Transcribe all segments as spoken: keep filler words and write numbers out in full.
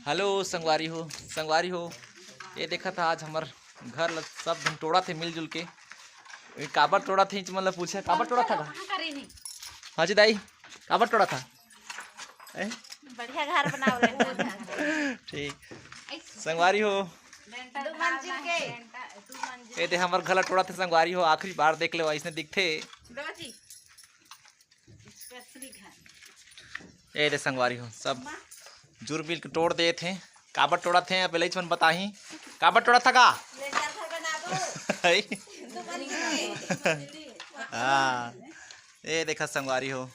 Hello संगवारी हो, संगवारी हो, ये देखा था आज हमर घर ल सब झन टोड़ा थे मिलजुल के। ये काबर टोड़ा थे, इच मन ल पूछे, काबर टोड़ा था का? कहाँ करे नहीं? हाँ जी दाई, काबर टोड़ा था? ए? बढ़िया घर बनाओ रे। ठीक। संगवारी हो, दो मंजिल के। ये दे हमर घर ल टोड़ा थे संगवारी हो, आखिरी बार देख ले, इसने दिखते। दो जी। ए दे संगवारी हो, सब जुर मिल के टोड़ देत हे। काबर टोड़त हे, पहले ही मन बताही। काबर टोड़त था का? लेंटर घर बना दो। है? हाँ, ये देखा संगवारी हो,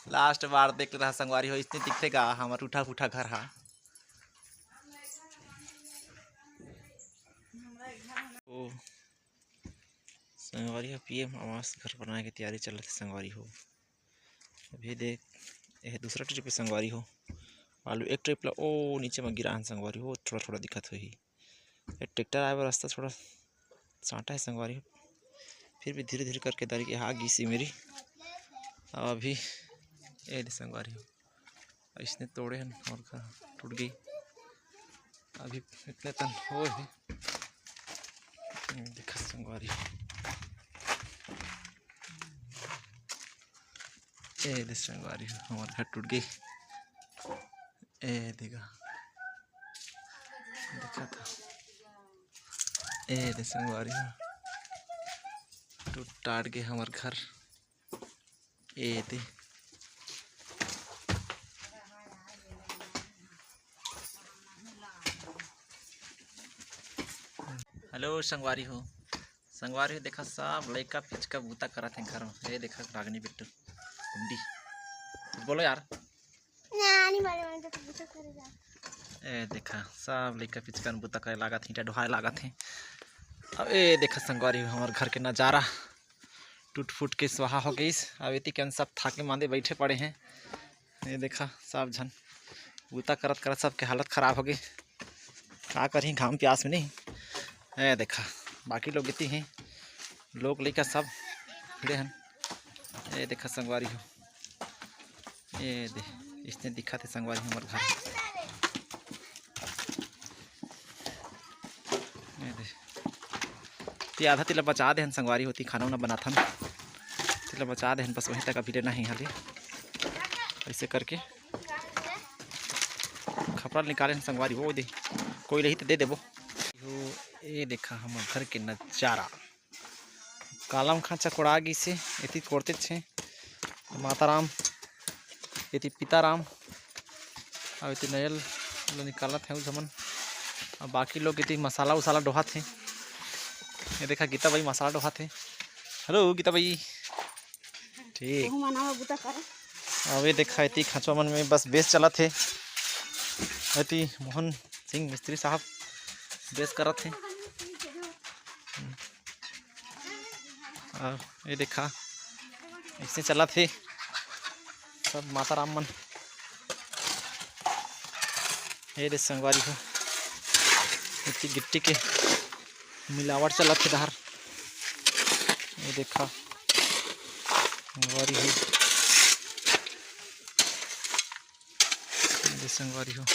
लास्ट बार देख रहा संगवारी हो, इसने दिखते का हमर टूटा फूटा घर हा। ओ। संगवारी हो, पीएम आवास घर बनाए के तैयारी चलत हे संगवारी हो। अभी देख, ये दूसरा ट्रिप हे संगवारी हो। आलू एक ट्रिप ला ओ नीचे में गिरा हन संगवारी हो, थोड़ा थोड़ा दिखत होही। ये ट्रैक्टर आए बर रास्ता थोड़ा सांटा हे संगवारी हो, फिर भी धीरे धीरे करके दारी के आ गिस हे मेरी। अब अभी ये दे संगवारी हो, इसने तोड़े हन और घर टूट गई। अभी इतने तन हो हे। देखा संगवारी, ए दे संगवारी हो, हमार घर टूट गई। ए देखा, देखा था, ए दे संगवारी हो, टूट टाट गए हमार घर। ए दे। हेलो संगवारी हो, संगवारी हो, देखा सब लइका पिचका बूता करत हे घर में। ये देखा रागनी बिट्टू गुंडी, कुछ बोलो यार। ना, नहीं बोले, मैंने तो बूता करे जा। ए देखा सब लइका पिचका बूता करे लागत हे, ईंटा डोहाए लागत हे। अब ए देखा संगवारी हो, हमार घर के नजारा टूट फूट के स्वाहा हो गईस। अब एती के सब थाके मांदे बैठे पड़े हैं। ये देखा सब झन बूता करत करत सबके हालत खराब हो गई। का करही घाम प्यास में नहीं। ए देखा बाकी लोग एती हैं, लोग लइका सब भिड़े हन। ए देखा संगवारी हो, ए दे, इसने दिखा थे संगवारी हमर घर। ए दे, ते आधा तेला बचा देहन संगवारी होती, खाना उना बनाथन, तेला बचा देहन, बस वहीं तक अभी लेना ही हाली। ऐसे करके खपड़ा निकाले हन संगवारी, वो दे, कोई रही तो दे देबो। यो, ये देखा हमर घर के नजारा। कालम खांचा कोड़ा गिस हे, एती कोड़ते छे माता राम, एती पिता राम, अउ एती नरियल ल निकालत हे उ झमन। अब बाकी लोग एती मसाला उसाला डोहात हे। ये देखा गीता बाई मसाला डोहात हे। हेलो गीता बाई। ठीक। तुहू मन आवा बूता करे। अब ये देखा एती खंचवा मन में बस बेस चलत हे। एती मोहन सिंह मिस्त्री साहब बेस करत हे। अउ ये देखा, ऐसे चलत हे सब माता राम मन। ये दे संगवारी हो, मिट्टी गिट्टी के मिलावट चलत हे डहर। ये देखा संगवारी हो, ये दे संगवारी हो।